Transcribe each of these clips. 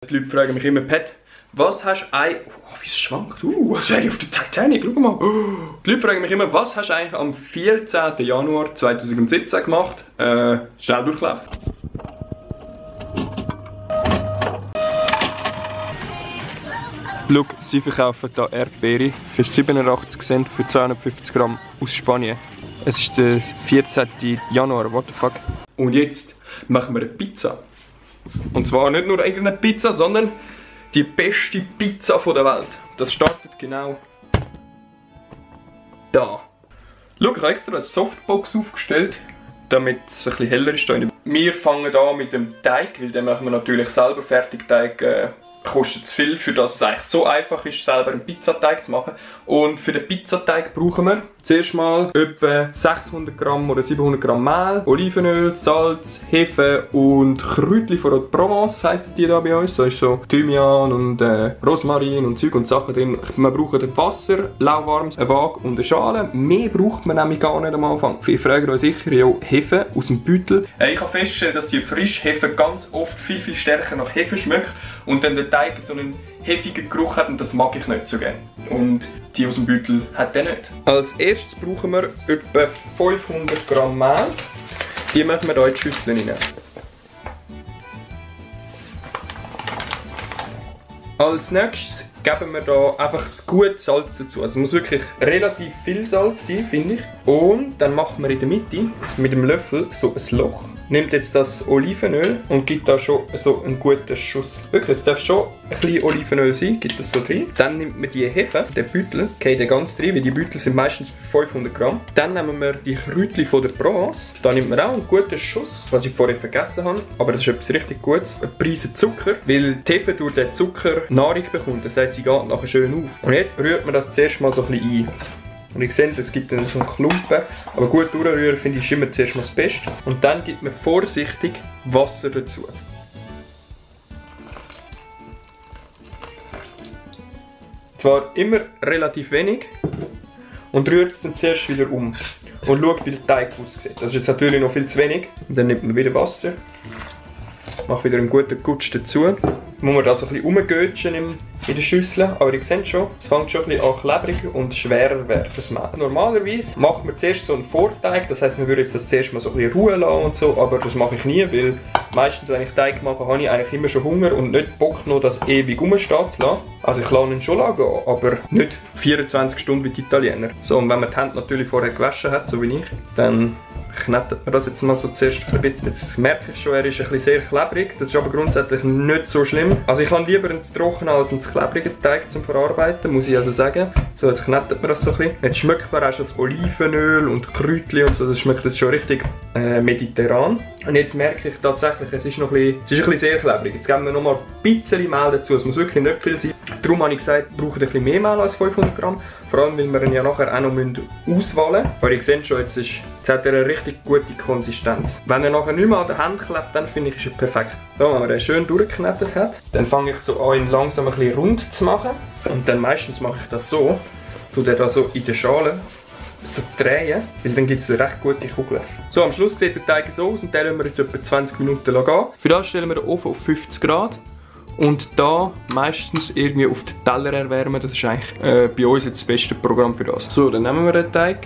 Die Leute fragen mich immer, Pat, was hast du eigentlich... Oh, wie es schwankt. Was wäre ich auf der Titanic? Schau mal. Die Leute fragen mich immer, was hast du eigentlich am 14. Januar 2017 gemacht? Schnelldurchlauf. Schau, sie verkaufen hier Erdbeere für 87 Cent für 250 Gramm aus Spanien. Es ist der 14. Januar, what the fuck. Und jetzt machen wir eine Pizza. Und zwar nicht nur irgendeine Pizza, sondern die beste Pizza der Welt. Das startet genau da. Schau, ich habe extra eine Softbox aufgestellt, damit es ein bisschen heller ist. Wir fangen an mit dem Teig, weil den machen wir natürlich selber. Fertigteig kostet zu viel, für das es eigentlich so einfach ist, selber einen Pizzateig zu machen. Und für den Pizzateig brauchen wir zuerst mal etwa 600 Gramm oder 700 Gramm Mehl, Olivenöl, Salz, Hefe und Kräutchen von Haute Provence heissen die da bei uns. Da ist so Thymian und Rosmarin und Zeug und Sachen drin. Wir brauchen Wasser, lauwarmes, eine Waage und eine Schale. Mehr braucht man nämlich gar nicht am Anfang. Viele fragen euch sicher, ja, Hefe aus dem Beutel. Ich habe festgestellt, dass die frische Hefe ganz oft viel stärker nach Hefe schmeckt und dann der Teig so einen hefigen Geruch hat und das mag ich nicht so gerne. Und die aus dem Beutel hat der nicht. Als erstes brauchen wir etwa 500 Gramm Mehl. Die machen wir hier in die Schüssel rein. Als nächstes geben wir hier einfach das gute Salz dazu. Also es muss wirklich relativ viel Salz sein, finde ich. Und dann machen wir in der Mitte mit dem Löffel so ein Loch. Nimmt jetzt das Olivenöl und gibt da schon so einen guten Schuss. Wirklich, es darf schon ein bisschen Olivenöl sein, gibt das so drin. Dann nimmt man die Hefe, den Beutel, geht den ganz drin, weil die Beutel sind meistens für 500 Gramm. Dann nehmen wir die Kräutchen von der Provence. Da nimmt man auch einen guten Schuss, was ich vorher vergessen habe, aber das ist etwas richtig Gutes. Eine Prise Zucker, weil die Hefe durch den Zucker Nahrung bekommt, das heisst, sie geht nachher schön auf. Und jetzt rührt man das zuerst mal so ein bisschen ein. Und ihr seht, es gibt dann so einen Klumpen, aber gut durchrühren finde ich immer zuerst mal das Beste. Und dann gibt man vorsichtig Wasser dazu. Zwar immer relativ wenig und rührt es dann zuerst wieder um. Und schaut, wie der Teig aussieht. Das ist jetzt natürlich noch viel zu wenig. Und dann nimmt man wieder Wasser. Macht wieder einen guten Gutsch dazu. Muss man da so ein bisschen rumgötschen in der Schüssel. Aber ihr seht schon, es fängt schon ein bisschen an klebriger und schwerer werden, das Mehl. Normalerweise macht man zuerst so einen Vorteig. Das heisst, man würde jetzt das zuerst mal so ein bisschen ruhen lassen und so. Aber das mache ich nie, weil meistens, wenn ich Teig mache, habe ich eigentlich immer schon Hunger und nicht Bock, noch das ewig rumstehen zu lassen. Also ich lasse ihn schon gehen, aber nicht 24 Stunden wie die Italiener. So, und wenn man die Hände natürlich vorher gewaschen hat, so wie ich, dann knetet man das jetzt mal so zuerst ein bisschen. Jetzt merke ich schon, er ist ein bisschen sehr klebrig. Das ist aber grundsätzlich nicht so schlimm. Also ich habe lieber einen trockenen als einen klebrigen Teig zum Verarbeiten, muss ich also sagen. So, jetzt knetet man das so ein bisschen. Jetzt schmeckt man auch schon das Olivenöl und Kräutchen und so. Das schmeckt jetzt schon richtig mediterran. Und jetzt merke ich tatsächlich, es ist ein bisschen sehr klebrig. Jetzt geben wir noch mal ein bisschen Mehl dazu. Es muss wirklich nicht viel sein. Darum habe ich gesagt, wir brauchen ein bisschen mehr Mehl als 500 Gramm. Vor allem, weil wir ihn ja nachher auch noch auswählen müssen. Aber ihr seht schon, jetzt hat er eine richtig gute Konsistenz. Wenn er nachher nicht mehr an der Hand klebt, dann finde ich, ist er perfekt. So, wenn man ihn schön durchgeknetet hat, dann fange ich so an, ihn langsam ein bisschen rund zu machen. Und dann meistens mache ich das so, tue den da so in der Schale so drehen, weil dann gibt es eine recht gute Kugel. So, am Schluss sieht der Teig so aus und den lassen wir jetzt etwa 20 Minuten gehen. Für das stellen wir den Ofen auf 50 Grad. Und da meistens irgendwie auf den Teller erwärmen, das ist eigentlich bei uns jetzt das beste Programm für das. So, dann nehmen wir den Teig,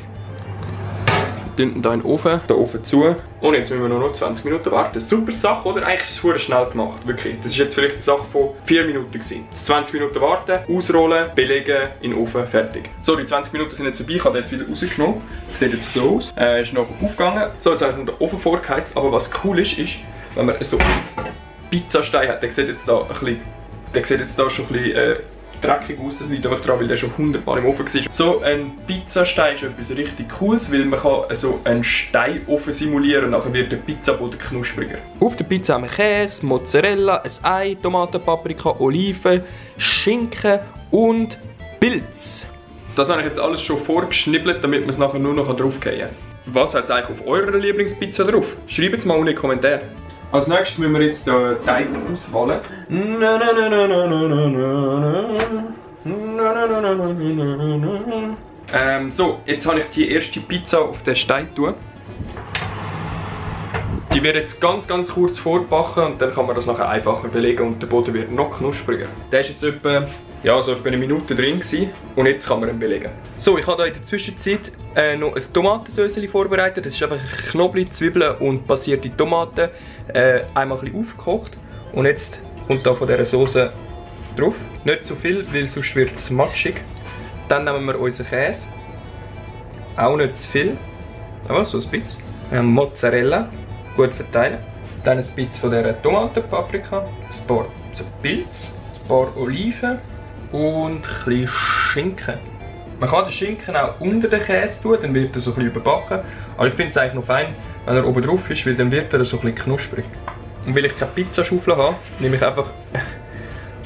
tun ihn hier in den Ofen zu und jetzt müssen wir noch 20 Minuten warten. Super Sache, oder? Eigentlich ist es sehr schnell gemacht, wirklich. Das ist jetzt vielleicht eine Sache von 4 Minuten gewesen. 20 Minuten warten, ausrollen, belegen, in den Ofen, fertig. So, die 20 Minuten sind jetzt vorbei, ich habe den jetzt wieder rausgenommen. Sieht jetzt so aus, ist noch aufgegangen. So, jetzt habe ich noch den Ofen vorgeheizt, aber was cool ist, wenn man so Pizzastein hat, der sieht jetzt da schon ein bisschen dreckig aus, das liegt aber daran, weil der schon 100 Mal im Ofen war. So ein Pizzastein ist etwas richtig Cooles, weil man kann so einen Steinofen simulieren und nachher wird der Pizzaboden knuspriger. Auf der Pizza haben wir Käse, Mozzarella, ein Ei, Tomaten, Paprika, Oliven, Schinken und Pilz. Das habe ich jetzt alles schon vorgeschnibbelt, damit man es nachher nur noch draufgehen kann. Was hat es eigentlich auf eurer Lieblingspizza drauf? Schreibt es mal unten in die Kommentare. Als nächstes müssen wir jetzt den Teig auswählen. So, jetzt habe ich die erste Pizza auf den Stein getan. Die wird jetzt ganz kurz vorbacken und dann kann man das nachher einfacher belegen und der Boden wird noch knuspriger. Der ist jetzt etwa, ja, so etwa eine Minute drin gewesen und jetzt kann man ihn belegen. So, ich habe hier in der Zwischenzeit noch ein Tomatensauce vorbereitet. Das ist einfach Knoblauch, Zwiebeln und passierte Tomaten. Einmal ein bisschen aufgekocht und jetzt kommt da von dieser Sauce drauf. Nicht zu viel, weil sonst wird es matschig. Dann nehmen wir unseren Käse. Auch nicht zu viel. Ja, so ein bisschen. Mozzarella. Gut verteilen. Dann ein bisschen von dieser Tomatenpaprika. Ein paar Pilze. Ein paar Oliven. Und ein bisschen Schinken. Man kann den Schinken auch unter den Käse tun, dann wird er so ein bisschen überbacken. Aber ich finde es eigentlich noch fein, wenn er oben drauf ist, weil dann wird er so ein bisschen knusprig. Und weil ich keine Pizzaschaufel habe, nehme ich einfach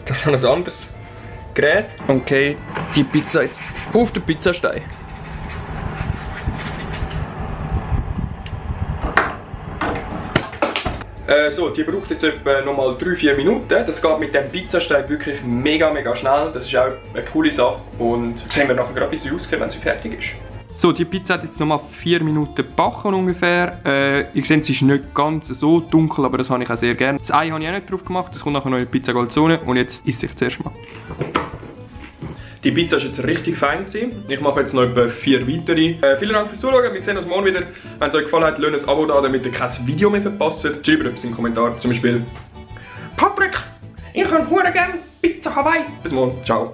das ist ein anderes Gerät. Okay, die Pizza jetzt auf den Pizzastein. So, die braucht jetzt etwa nochmal 3-4 Minuten. Das geht mit dem Pizzastein wirklich mega schnell. Das ist auch eine coole Sache. Und sehen wir nachher gerade, wie sie aussieht, wenn sie fertig ist. So, die Pizza hat jetzt nochmal 4 Minuten gebacken ungefähr. Ihr seht, sie ist nicht ganz so dunkel, aber das habe ich auch sehr gerne. Das Ei habe ich auch nicht drauf gemacht, das kommt nachher noch in die Pizza Calzone und jetzt esse ich zuerst mal. Die Pizza war jetzt richtig fein gewesen. Ich mache jetzt noch etwa 4 weitere. Vielen Dank fürs Zuschauen. Wir sehen uns morgen wieder. Wenn es euch gefallen hat, lasst ein Abo da, damit ihr kein Video mehr verpasst. Schreibt etwas in den Kommentaren. Zum Beispiel Patrick, ich kann hure gerne Pizza Hawaii. Bis morgen. Ciao.